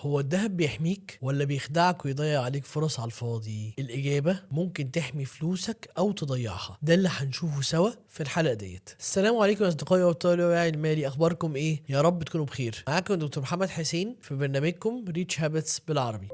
هو الذهب بيحميك ولا بيخدعك ويضيع عليك فرص على الفاضي؟ الإجابة ممكن تحمي فلوسك أو تضيعها. ده اللي هنشوفه سوا في الحلقة ديت. السلام عليكم يا أصدقائي وأبطال الوعي المالي، أخباركم إيه؟ يا رب تكونوا بخير. معاكم دكتور محمد حسين في برنامجكم Rich Habits بالعربي.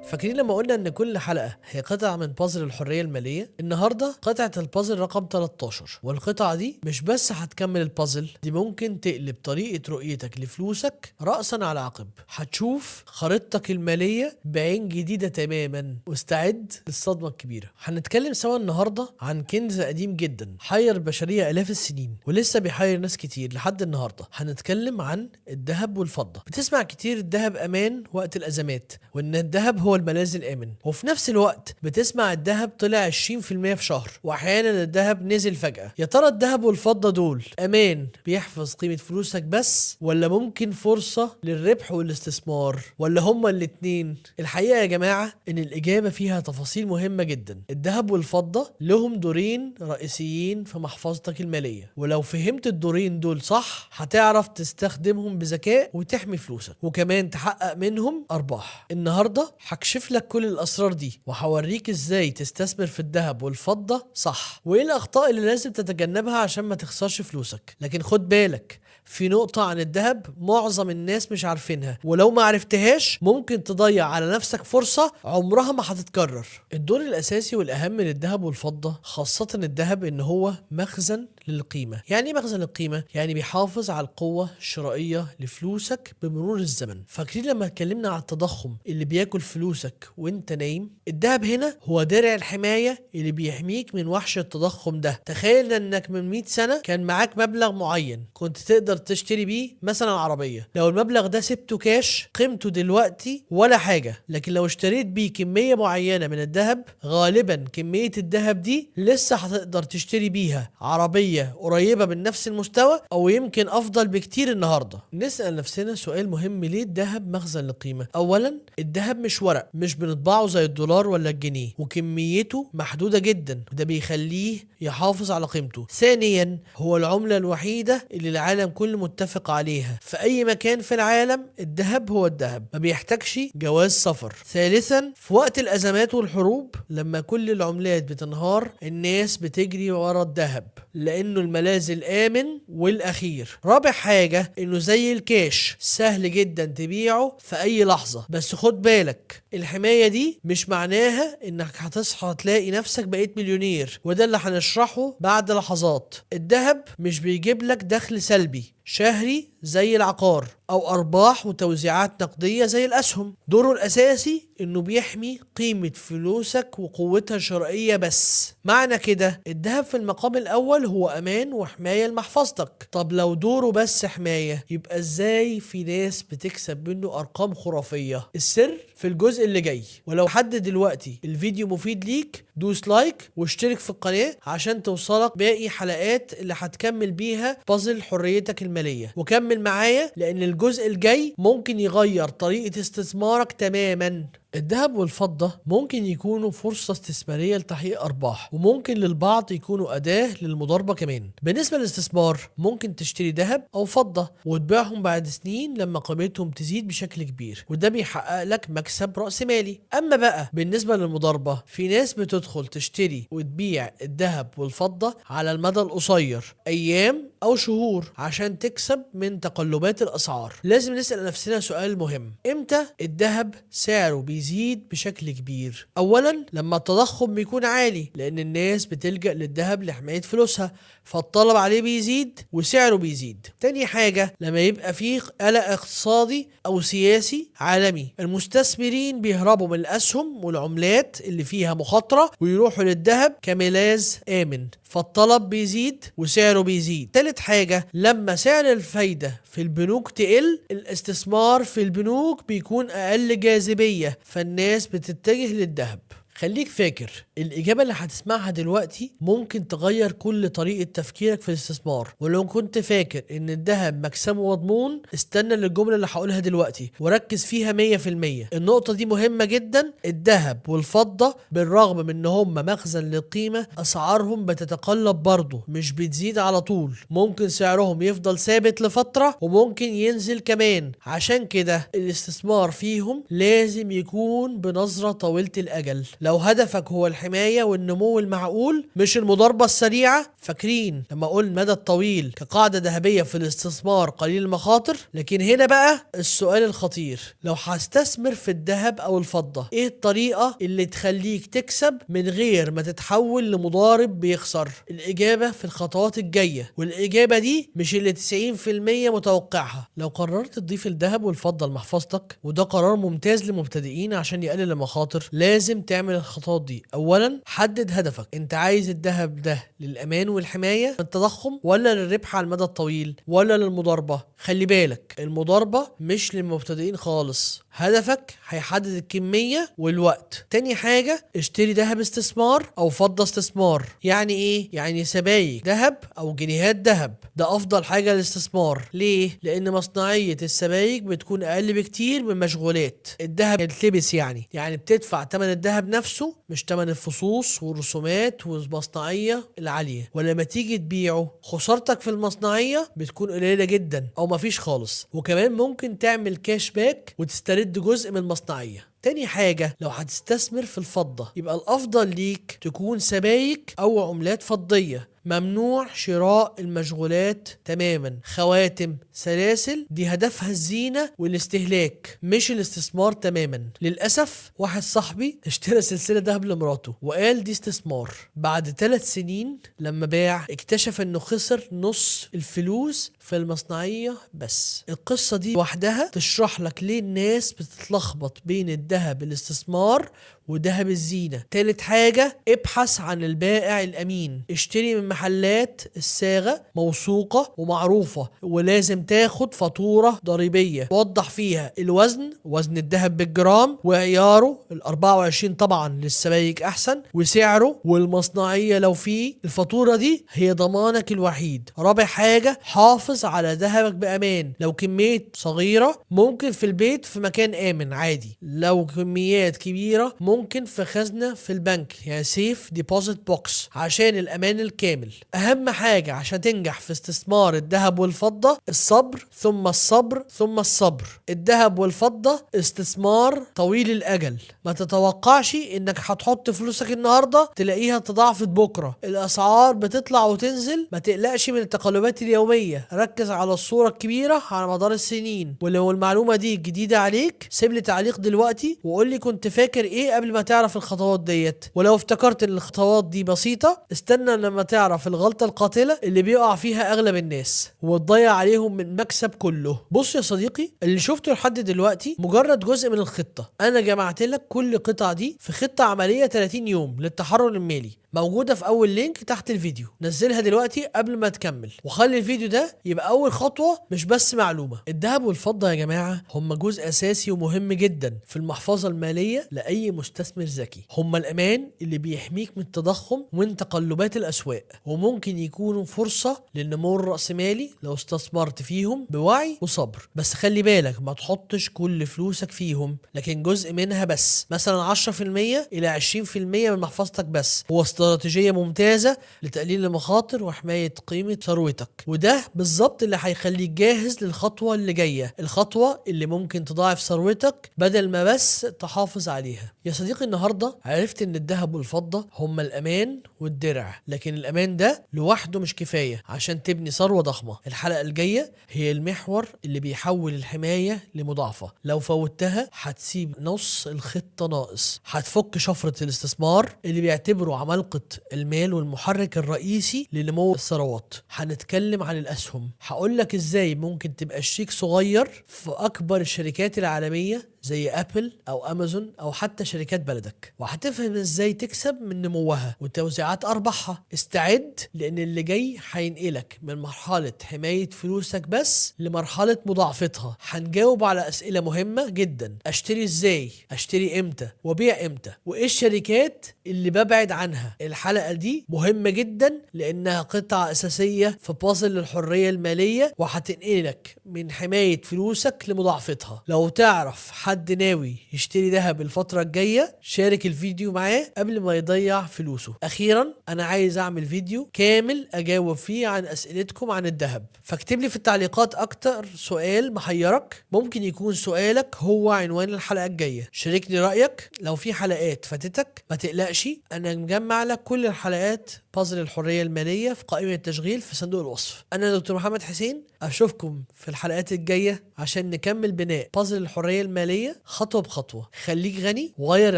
فاكرين لما قلنا ان كل حلقة هي قطعة من بازل الحرية المالية؟ النهاردة قطعة البازل رقم 13، والقطعة دي مش بس هتكمل البازل دي، ممكن تقلب طريقة رؤيتك لفلوسك رأسا على عقب. هتشوف خريطتك المالية بعين جديدة تماما، واستعد للصدمة الكبيرة. هنتكلم سوا النهاردة عن كنز قديم جدا حير البشرية آلاف السنين ولسه بيحير ناس كتير لحد النهاردة. هنتكلم عن الذهب والفضة. بتسمع كتير الذهب أمان وقت الأزمات، وإن الذهب هو الملاذ الآمن، وفي نفس الوقت بتسمع الذهب طلع 20% في شهر، واحيانا الذهب نزل فجأة. يا ترى الذهب والفضة دول امان بيحفظ قيمة فلوسك بس، ولا ممكن فرصة للربح والاستثمار، ولا هما الاتنين؟ الحقيقة يا جماعة ان الاجابة فيها تفاصيل مهمة جدا. الذهب والفضة لهم دورين رئيسيين في محفظتك المالية، ولو فهمت الدورين دول صح هتعرف تستخدمهم بذكاء وتحمي فلوسك وكمان تحقق منهم ارباح. النهاردة هكشف لك كل الاسرار دي وهوريك ازاي تستثمر في الذهب والفضة صح، وايه الاخطاء اللي لازم تتجنبها عشان ما تخسرش فلوسك. لكن خد بالك، في نقطة عن الذهب معظم الناس مش عارفينها، ولو ما عرفتهاش ممكن تضيع على نفسك فرصة عمرها ما هتتكرر. الدور الأساسي والأهم للذهب والفضة، خاصة الذهب، إن هو مخزن للقيمة. يعني ايه مخزن للقيمة؟ يعني بيحافظ على القوة الشرائية لفلوسك بمرور الزمن. فاكرين لما اتكلمنا على التضخم اللي بياكل فلوسك وانت نايم؟ الذهب هنا هو درع الحماية اللي بيحميك من وحش التضخم ده. تخيل انك من 100 سنة كان معاك مبلغ معين كنت تقدر تشتري بيه مثلا عربية. لو المبلغ ده سبته كاش قيمته دلوقتي ولا حاجة، لكن لو اشتريت بيه كمية معينة من الذهب، غالبا كمية الذهب دي لسه هتقدر تشتري بيها عربية قريبة من نفس المستوى او يمكن افضل بكتير. النهاردة نسأل نفسنا سؤال مهم: ليه الذهب مخزن للقيمة؟ اولا، الذهب مش ورق، مش بنطبعه زي الدولار ولا الجنيه، وكميته محدودة جدا، وده بيخليه يحافظ على قيمته. ثانيا، هو العملة الوحيدة اللي العالم كله متفق عليها، في اي مكان في العالم الذهب هو الذهب، ما بيحتاجش جواز سفر. ثالثا، في وقت الازمات والحروب لما كل العملات بتنهار الناس بتجري ورا الذهب لانه الملاذ الامن والاخير. رابع حاجة، انه زي الكاش سهل جدا تبيعه في اي لحظة. بس خد بالك، الحماية دي مش معناها انك هتصحى تلاقي نفسك بقيت مليونير، وده اللي هنشرحه بعد لحظات. الذهب مش بيجيب لك دخل سلبي شهري زي العقار او ارباح وتوزيعات نقدية زي الاسهم. دوره الاساسي انه بيحمي قيمة فلوسك وقوتها الشرائية بس. معنى كده الذهب في المقام الاول هو امان وحماية لمحفظتك. طب لو دوره بس حماية، يبقى ازاي في ناس بتكسب منه ارقام خرافية؟ السر في الجزء اللي جاي. ولو حد دلوقتي الفيديو مفيد ليك دوس like واشترك في القناة عشان توصلك باقي حلقات اللي هتكمل بيها بازل حريتك المالية. وكمل معايا لان الجزء الجاي ممكن يغير طريقة استثمارك تماما. الذهب والفضة ممكن يكونوا فرصة استثمارية لتحقيق أرباح، وممكن للبعض يكونوا أداة للمضاربة كمان. بالنسبة للاستثمار، ممكن تشتري ذهب أو فضة وتبيعهم بعد سنين لما قيمتهم تزيد بشكل كبير، وده بيحقق لك مكسب رأس مالي. أما بقى بالنسبة للمضاربة، في ناس بتدخل تشتري وتبيع الذهب والفضة على المدى القصير، أيام أو شهور، عشان تكسب من تقلبات الأسعار. لازم نسأل نفسنا سؤال مهم: إمتى الذهب سعره بيزيد بشكل كبير؟ اولا، لما التضخم بيكون عالي، لان الناس بتلجأ للذهب لحماية فلوسها، فالطلب عليه بيزيد وسعره بيزيد. تاني حاجة، لما يبقى فيه قلق اقتصادي او سياسي عالمي، المستثمرين بيهربوا من الاسهم والعملات اللي فيها مخاطرة ويروحوا للذهب كملاذ امن، فالطلب بيزيد وسعره بيزيد. تالت حاجة، لما سعر الفايدة في البنوك تقل، الاستثمار في البنوك بيكون اقل جاذبية، فالناس بتتجه للذهب. خليك فاكر الإجابة اللي هتسمعها دلوقتي ممكن تغير كل طريقة تفكيرك في الاستثمار. ولو كنت فاكر إن الذهب مكسبه مضمون، استنى للجملة اللي هقولها دلوقتي وركز فيها 100%. النقطة دي مهمة جدا. الذهب والفضة بالرغم من إن هم مخزن للقيمة، أسعارهم بتتقلب برضه، مش بتزيد على طول. ممكن سعرهم يفضل ثابت لفترة وممكن ينزل كمان. عشان كده الاستثمار فيهم لازم يكون بنظرة طويلة الأجل. لو هدفك هو الحماية والنمو المعقول مش المضاربة السريعة، فاكرين لما قلنا المدى الطويل كقاعدة ذهبية في الاستثمار قليل المخاطر؟ لكن هنا بقى السؤال الخطير، لو هستثمر في الذهب أو الفضة، ايه الطريقة اللي تخليك تكسب من غير ما تتحول لمضارب بيخسر؟ الإجابة في الخطوات الجاية، والإجابة دي مش اللي 90% متوقعها. لو قررت تضيف الذهب والفضة لمحفظتك، وده قرار ممتاز للمبتدئين عشان يقلل المخاطر، لازم تعمل الخطوات دي. اولا، حدد هدفك. انت عايز الذهب ده للامان والحماية من التضخم، ولا للربح على المدى الطويل، ولا للمضاربه؟ خلي بالك، المضاربة مش للمبتدئين خالص. هدفك هيحدد الكمية والوقت. تاني حاجة، اشتري ذهب استثمار او فضة استثمار. يعني ايه؟ يعني سبائك ذهب او جنيهات ذهب. ده افضل حاجة للاستثمار. ليه؟ لان مصنعيه السبائك بتكون اقل بكتير من مشغولات الذهب يتلبس. يعني بتدفع تمن الذهب نفسه، مش تمن الفصوص والرسومات والمصنعيه العالية. ولما تيجي تبيعه، خسارتك في المصنعيه بتكون قليله جدا او مفيش خالص. وكمان ممكن تعمل cash back وتسترد جزء من المصنعيه. تاني حاجة، لو هتستثمر في الفضة، يبقى الأفضل ليك تكون سبائك أو عملات فضية. ممنوع شراء المشغولات تماما. خواتم، سلاسل، دي هدفها الزينة والاستهلاك مش الاستثمار تماما. للأسف واحد صاحبي اشترى سلسلة ذهب لمراته وقال دي استثمار. بعد 3 سنين لما باع اكتشف انه خسر نص الفلوس في المصنعية بس. القصة دي وحدها تشرح لك ليه الناس بتتلخبط بين الذهب الاستثمار وذهب الزينة. تالت حاجة، ابحث عن البائع الأمين. اشتري من محلات الصاغة موثوقة ومعروفة، ولازم تاخد فاتورة ضريبية توضح فيها الوزن، وزن الذهب بالجرام، وعياره ال 24 طبعا للسبايك أحسن، وسعره والمصنعية لو فيه. الفاتورة دي هي ضمانك الوحيد. رابع حاجة، حافظ على ذهبك بأمان. لو كمية صغيرة ممكن في البيت في مكان آمن عادي، لو كميات كبيرة ممكن في خزنة في البنك، يعني safe deposit box، عشان الأمان الكامل. أهم حاجة عشان تنجح في استثمار الذهب والفضة الصبر، ثم الصبر، ثم الصبر. الذهب والفضة استثمار طويل الأجل. ما تتوقعش إنك هتحط فلوسك النهاردة تلاقيها تضاعفت بكرة. الأسعار بتطلع وتنزل، ما تقلقش من التقلبات اليومية، ركز على الصورة الكبيرة على مدار السنين. ولو المعلومة دي جديدة عليك سيب لي تعليق دلوقتي وقول لي كنت فاكر إيه قبل ما تعرف الخطوات ديت. ولو افتكرت ان الخطوات دي بسيطة، استنى لما تعرف الغلطة القاتلة اللي بيقع فيها اغلب الناس وتضيع عليهم من المكسب كله. بص يا صديقي، اللي شفته لحد دلوقتي مجرد جزء من الخطة. انا جمعت لك كل قطعة دي في خطة عملية 30 يوم للتحرر المالي، موجودة في اول link تحت الفيديو. نزلها دلوقتي قبل ما تكمل، وخلي الفيديو ده يبقى اول خطوة مش بس معلومة. الذهب والفضة يا جماعة هم جزء اساسي ومهم جدا في المحفظة المالية لأي مستثمر ذكي. هم الأمان اللي بيحميك من التضخم ومن تقلبات الأسواق، وممكن يكونوا فرصة للنمو الرأسمالي لو استثمرت فيهم بوعي وصبر. بس خلي بالك، ما تحطش كل فلوسك فيهم، لكن جزء منها بس، مثلا 10% إلى 20% من محفظتك بس. هو استراتيجية ممتازة لتقليل المخاطر وحماية قيمة ثروتك، وده بالظبط اللي هيخليك جاهز للخطوة اللي جاية، الخطوة اللي ممكن تضاعف ثروتك بدل ما بس تحافظ عليها. يا صديقي، النهاردة عرفت ان الذهب والفضة هما الأمان والدرع، لكن الأمان ده لوحده مش كفاية عشان تبني ثروة ضخمة. الحلقة الجاية هي المحور اللي بيحول الحماية لمضاعفة. لو فوتها هتسيب نص الخطة ناقص. هتفك شفرة الاستثمار اللي بيعتبره عمالقة المال والمحرك الرئيسي لنمو الثروات. هنتكلم عن الأسهم، هقولك ازاي ممكن تبقى شريك صغير في أكبر الشركات العالمية زي ابل او امازون او حتى شركات بلدك، وهتفهم ازاي تكسب من نموها وتوزيعات ارباحها. استعد، لان اللي جاي هينقلك من مرحلة حماية فلوسك بس لمرحلة مضاعفتها. هنجاوب على اسئلة مهمة جدا: اشتري ازاي، اشتري امتى، وبيع امتى، وايه الشركات اللي ببعد عنها. الحلقة دي مهمة جدا لانها قطعة اساسية في بازل الحرية المالية، وهتنقلك من حماية فلوسك لمضاعفتها. لو تعرف حد ناوي يشتري ذهب الفترة الجاية، شارك الفيديو معاه قبل ما يضيع فلوسه. اخيرا، انا عايز اعمل فيديو كامل اجاوب فيه عن اسئلتكم عن الذهب، فاكتب لي في التعليقات اكتر سؤال محيرك، ممكن يكون سؤالك هو عنوان الحلقة الجاية. شاركني رأيك. لو في حلقات فاتتك ما تقلقش، انا مجمع لك كل الحلقات بازل الحرية المالية في قائمة التشغيل في صندوق الوصف. انا دكتور محمد حسين، اشوفكم في الحلقات الجاية عشان نكمل بناء بازل الحرية المالية خطوة بخطوة. خليك غني وغير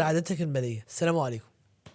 عاداتك المالية. السلام عليكم.